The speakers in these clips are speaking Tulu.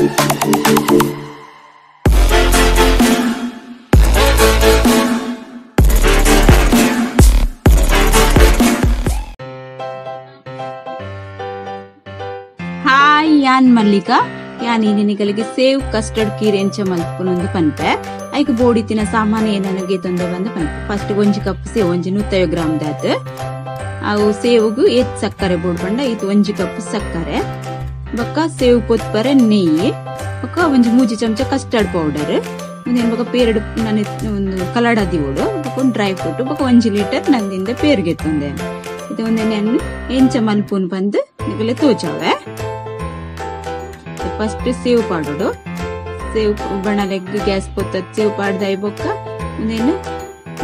Hi ಯಾನ್ ಮಲ್ಲಿಕಾ ಯಾನ್ ನಿನಗಳಿಗೆ ಸೇವ್ ಕಸ್ಟರ್ಡ್ ಕೀರ್ ಎಂಚ ಮಲ್ಪುನೊಂದು ಪನ್ಪೆ. ಐಕ್ ಬೋಡಿತಿನ ಸಾಮಾನ್ಯ ಏನನಿಗೆ ತಂದ ಬಂದು ಪನ್ಪೆ. ಫಸ್ಟ್ ಒಂಜಿ ಕಪ್ ಸೇವ್ ಒಂಜಿ 150 ಗ್ರಾಮ್ ದಾತ್. ಅವು ಸೇವುಗು ಏತ್ ಸಕ್ಕರೆ ಬೋಡ್ ಪಂಡ ಇತ್ ಒಂಜಿ ಕಪ್ ಸಕ್ಕರೆ ಬೊಕ್ಕ ಸೇವ್ ಪೊತ್ಪರೆ ನೆಯ್ಯಿ ಬೊಕ್ಕ ಒಂಜಿ 3 ಚಮಚ ಕಸ್ಟರ್ಡ್ ಪೌಡರ್ ಒಂದೇನು ಬೊಕ್ಕ ಪೇರಡು ನಾನು ಒಂದು ಕಲಡ ದಿವೋಡು ಬೊಕ್ಕ ಒಂದು ಡ್ರೈ ಫ್ರೂಟ್ ಬೊಕ್ಕ 1 ಲೀಟರ್ ನಂದಿಂದ ಪೇರುಗೆತ್ತೊಂದೆ. ಇದು ಒಂದೇನು ಎಂಚ ಮಲ್ಪುನ್ ಬಂದು ನಿಗಲೆ ತೋಚಾವೆ. ಫಸ್ಟ್ ಸೇವ್ ಪಾಡೋಡು. ಸೇವ್ ಬಣಲೆಗ್ ಗ್ಯಾಸ್ ಪೊತ್ತ ಸೇವ್ ಪಾಡ್ದಾಯಿ ಬೊಕ್ಕ ಒಂದೇನು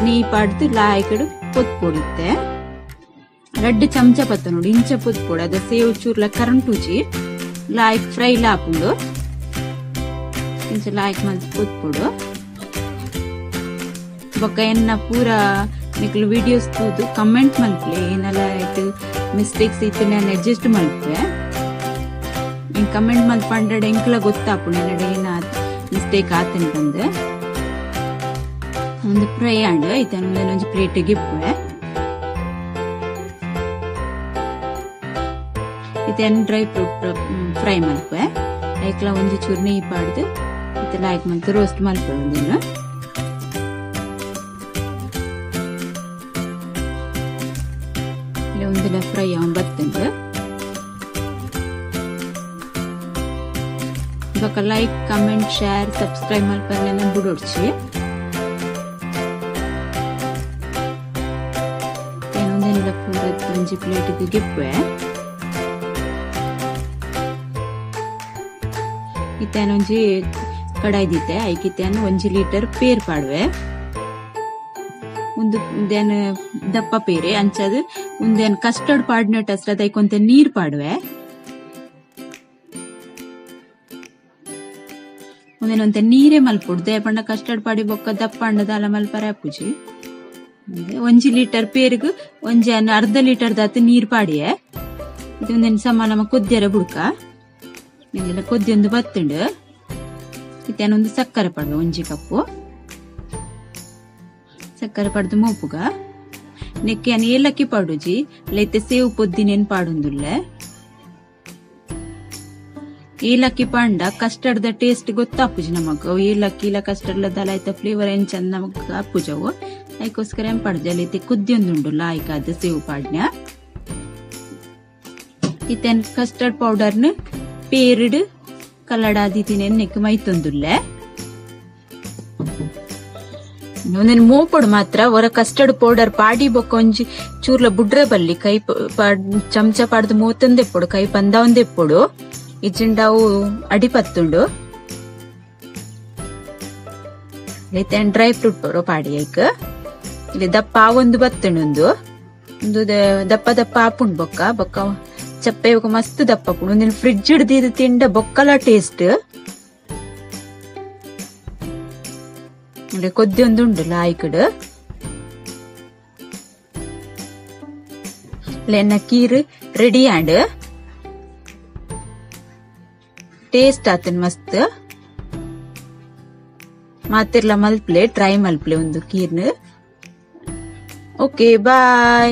ನೆಯ್ಯಿ ಪಾಡ್ದು ಲಾಯ್ಕಡು ಪೊತ್ಪೊಡಿತ್ತೆ. 2 ಚಮಚ ಪತ್ತ ನೋಡು ಇಂಚ ಪೊತ್ಪೊಡು. ಅದ ಸೇವ್ ಚೂರ್ಲ ಕರಂಟೂಜಿ ಲಾಯ್ಕ್ ಫ್ರೈ ಲಾಪುಂಡು ಇಂಚ ಲಾಯ್ಕ್ ಮಲ್ತ್ ಪೊತ್ಪೊಡು. ಬೊಕ್ಕ ಎನ್ನ ಪೂರ ನಿಕ್ಲು ವಿಡಿಯೋಸ್ ತೂದು ಕಮೆಂಟ್ ಮಲ್ಪಲೆ ಏನೆಲ್ಲ ಆಯ್ತು ಮಿಸ್ಟೇಕ್ಸ್ ಇತ್ತು ನಾನು ಅಡ್ಜಸ್ಟ್ ಮಲ್ಪೆ. ಕಮೆಂಟ್ ಮಲ್ಪಂಡ ಎಂಕ್ಲ ಗೊತ್ತಾಪುಂಡು ಎನ್ನಡ ಏನ ಮಿಸ್ಟೇಕ್ ಆತನ್ ಬಂದು ಒಂದು ಫ್ರೈ ಆಂಡ್ ಐತೆ ಒಂಜಿ ಪ್ಲೇಟ್ ಗಿಪ್ಪೆ. ಇತ್ತೆ ಡ್ರೈ ಫ್ರೂಟ್ ಫ್ರೈ ಮಲ್ಪೆ. ಐಕ್ಲ ಒಂಜಿ ಚೂರು ನೆಯ್ಯಿ ಪಾಡ್ದು ಇತ್ತೆ ಲಾಯ್ಕ್ ಮಲ್ತ್ ರೋಸ್ಟ್ ಮಲ್ಪೆ ಒಂದಿನ. ಇಲ್ಲಿ ಒಂದಿನ ಫ್ರೈ ಅವನ್ ಬತ್ತುಂಡು. ಬೊಕ್ಕ ಲೈಕ್ ಕಮೆಂಟ್ ಶೇರ್ ಸಬ್ಸ್ಕ್ರೈಬ್ ಮಲ್ಪರೆ ಬುಡೊಡ್ಚಿ. ಒಂದೆಲ್ಲ ಪೂರ ಒಂಜಿ ಪ್ಲೇಟ್ ಗಿಪ್ಪೆ. ಇತ್ತೇನೊಂಜಿ ಕಡಾಯಿ ದಿತ್ತೆ. ಐಕಿತ್ತೇನು 1 ಲೀಟರ್ ಪೇರ್ ಪಾಡುವೆ. ಒಂದು ದೇನ ದಪ್ಪ ಪೇರೆ ಅಂಚದು ಒಂದೇನು ಕಸ್ಟರ್ಡ್ ಪಾಡ್ನಟ್ ಅಸ್ರ ಐಕೊಂತೆ ನೀರ್ ಪಾಡುವೆ. ಒಂದೇನೊಂತೆ ನೀರೇ ಮಲ್ಪೊಡು ದೇಪಂಡ ಕಸ್ಟರ್ಡ್ ಪಾಡಿ ಬೊಕ್ಕ ದಪ್ಪ ಅಂಡದಾಲ ಮಲ್ಪರೆ ಅಪ್ಪುಜಿ. 1 ಲೀಟರ್ ಪೇರ್ಗ್ ಒಂಜಿ ಅರ್ಧ ಲೀಟರ್ ದಾತ್ ನೀರ್ ಪಾಡಿಯೆ. ಇದು ಒಂದೇನು ಸಮ ನಮ್ಮ ಕೊದ್ದಿಯರ ಬುಡ್ಕ ನಿಂಗೆಲ್ಲ ಕೊದ್ದಿ ಒಂದು ಬತ್ತುಂಡು. ಇತ್ತೇನೊಂದು ಸಕ್ಕರೆ ಪಾಡುವೆ 1 ಕಪ್ಪು ಸಕ್ಕರೆ ಪಾಡ್ದು ಮೋಪುಗ. ನೆಕ್ಕೆ ಏಲಕ್ಕಿ ಪಾಡುಜಿ ಲೈತೆ ಸೇವು ಪೊದ್ದಿನೇನು ಪಾಡುಂದುಲ್ಲೆ. ಏಲಕ್ಕಿ ಪಾಂಡ ಕಸ್ಟರ್ಡ್ the taste ಗೊತ್ತಾಪುಜಿ ನಮಗ್. ಏಲಕ್ಕಿ ಇಲ್ಲ ಕಸ್ಟರ್ಡ್ ದಲ ಐತ ಫ್ಲೇವರ್ ಏನ್ ಚಂದ ನಮಗ್ ಆಪುಜವು. ಅದಕ್ಕೋಸ್ಕರ ಏನ್ ಪಾಡುಜಿ ಅಲ್ಲಿ ಕುದ್ದಿ ಒಂದುಂಡು ಲಾಯ್ಕ್ ಅದು ಸೇವು ಪಾಡ್ನ. ಇತ್ತೇನ್ ಕಸ್ಟರ್ಡ್ ಪೌಡರ್ನ ಪೇರಿಡ್ ಕಲ್ಲಡ ಆದಿತಿನೇನ್ ನೆಕ್ ಮೈತೊಂದುಲ್ಲೆ. ಒಂದೇನು ಮೋಪೊಡು ಮಾತ್ರ ಹೊರ ಕಸ್ಟರ್ಡ್ ಪೌಡರ್ ಪಾಡಿ ಬೊಕ್ಕ ಒಂಜಿ ಚೂರ್ಲ ಬುಡ್ರೆ ಬಲ್ಲಿ ಕೈ ಚಮಚ ಪಾಡ್ದು ಮೋತಂದೆಪ್ಪೊಡು ಕೈ ಪಂದ ಒಂದೆಪ್ಪೊಡು. ಇಜ್ಜಿಂಡವು ಅಡಿಪತ್ತುಂಡು. ಡ್ರೈ ಫ್ರೂಟ್ ಬರೋ ಪಾಡಿ ಐಕ್ ಇಲ್ಲಿ ದಪ್ಪ ಒಂದು ಬತ್ತುಂಡು. ಒಂದು ಒಂದು ದಪ್ಪ ದಪ್ಪ ಆಪುಂಡು ಬೊಕ್ಕ ಬೊಕ್ಕ ಚಪ್ಪೆ ಬೊಕ್ಕ ಮಸ್ತ್ ದಪ್ಪ ಆಪುಂಡು. ಒಂದಿನ ಫ್ರಿಡ್ಜ್ ಹಿಡ್ದು ತಿಂಡ ಬೊಕ್ಕಲ ಟೇಸ್ಟ್. ಕೊದ್ದಿ ಒಂದು ಉಂಡು ಲಾಯ್ಕಡ್. ಎನ್ನ ಕೀರ್ ರೆಡಿ ಆಂಡ್ ಟೇಸ್ಟ್ ಆತನ್ ಮಸ್ತ್. ಮಾತಿರ್ಲ ಮಲ್ಪ್ಲೆ ಟ್ರೈ ಮಲ್ಪ್ಲೆ ಒಂದು ಕೀರ್ನ. Okay bye.